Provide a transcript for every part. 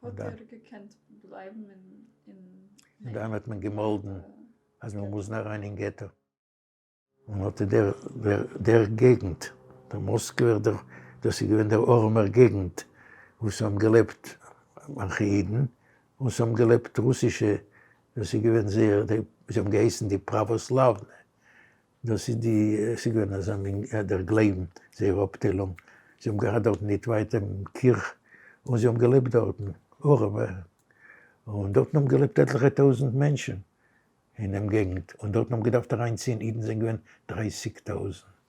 האט איר געקענט בלייבן אין. און דאן האט מען געמאלדן אז מיר מוזן אריין אין געטא. און אט דער דער געגנט, דער מאסקווער דער, דאס איז געווען דער ארעמער געגנט, וואו ס'האבן געלעבט מאנכע אידן, און ס'האבן געלעבט רוסישע, דאס איז געווען זייער, זיי האבן געהייסן די פראוואסלאוונע, דאס איז די, עס איז געווען אזא מין דער גלייבן, זייער אפטיילונג, זיי האבן געהאט דארטן ניט ווייט דעם קירך, און זיי האבן געלעבט דארטן, ארעמע, און דארטן האבן געלעבט עטליכע טויזנט מענטשן אין דעם געגנט, און דארטן האבן געדארפט אריינציען אידן זענען געווען דרייסיג טויזנט,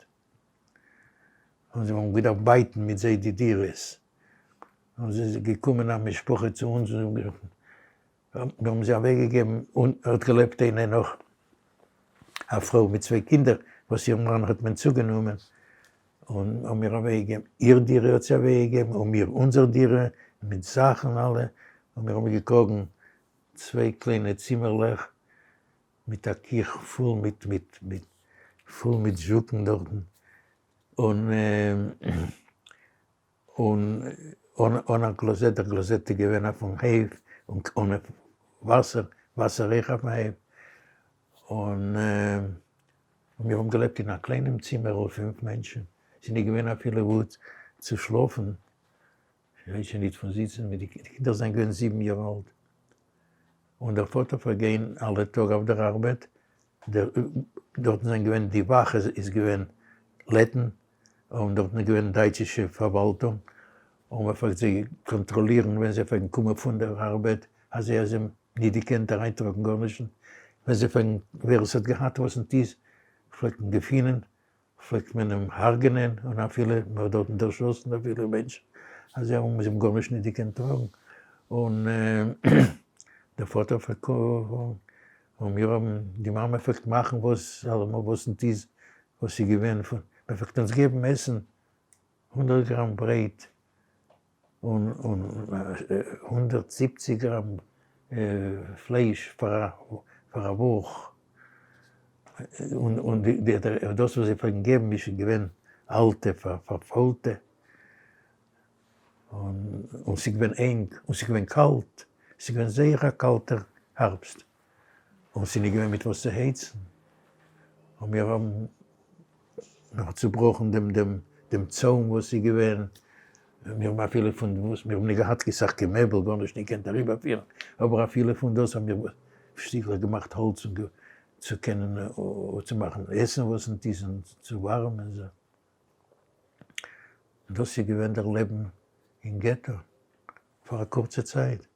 און זיי האבן געדארפט בייטן מיט זיי די דירות, און ס'איז געקומען א משפחה צו אונז און זיי האבן געזאגט, מיר האבן זיי אוועקגעגעבן, און ער האט געלעבט איינע נאך א פרוי מיט צוויי קינדער וואס איר מאן האט מען צוגענומען, און האבן מיר אוועקגעגעבן איר דירה האט זי אוועקגעגעבן, און מיר אונזער דירה מיט זאכן אלע, און מיר האבן געקראגן צוויי קליינע צימערלעך מיט א קיך פול מיט מיט מיט פול מיט זשוקן דארטן, און און אן א קלאזעט, דער קלאזעט איז געווען אויפן הויף, און אן וואסער, וואסער אויך אויפן הויף, און מיר האבן געלעבט אין א קליינעם צימערל פינף מענטשן, ס'איז נישט געווען אפילו וואו צו שלאפן, כ'רעד שוין ניט פון זיצן מיט די קינדער זענען געווען זיבן יאר אלט, און דער פאטער פלעגט גיין אלע טאג אויף דער ארבעט, דארטן זענען געווען די וואך איז געווען לעטן, און דארטן איז געווען דייטשישע פארוואלטונג, און מען פלעגט זיי קאנטראלירן ווען זיי פלעגן קומען פון דער ארבעט, אזוי אז זיי האבן ניט געקענט אריינטראגן גארנישט, ווען זיי פלעגן, ווער עס האט געהאט וואס ניט איז, פלעגט מען געפינען, פלעגט מען אים הרג'נען, און אפילו מען האט דארטן דערשאסן אפילו מענטשן, אז זיי האבן גארנישט ניט געקענט טראגן, און דער פאטער פלעגט און מיר האבן, די מאמע פלעגט מאכן וואס אלעמאל וואס ניט איז, וואס איז געווען פון, מען פלעגט אונז געבן עסן הונדערט גראם ברויט און 170 גראם פלייש פאר א וואך, און דאס וואס זיי פלעגן געבן איז שוין געווען אלטע פארפוילטע, און ס'איז געווען ענג, און ס'איז געווען קאלט, ס'איז געווען זייער א קאלטער הארבסט, און ס'איז נישט געווען מיט וואס צו הייצן, און מיר האבן נאך צובראכן דעם דעם דעם צוים וואס איז געווען, מיר האבן אפילו פון וואס, מיר האבן נישט געהאט קיין סאך קיין מעבל, גארנישט נישט געקענט אריבערפירן, אבער אפילו פון דאס האבן מיר שטיקלעך געמאכט האלץ און צו קענען צו מאכן עסן וואס נישט איז און צו ווארעמען זיך. דאס איז געווען דער לעבן אין געטא פאר א קורצע צייט.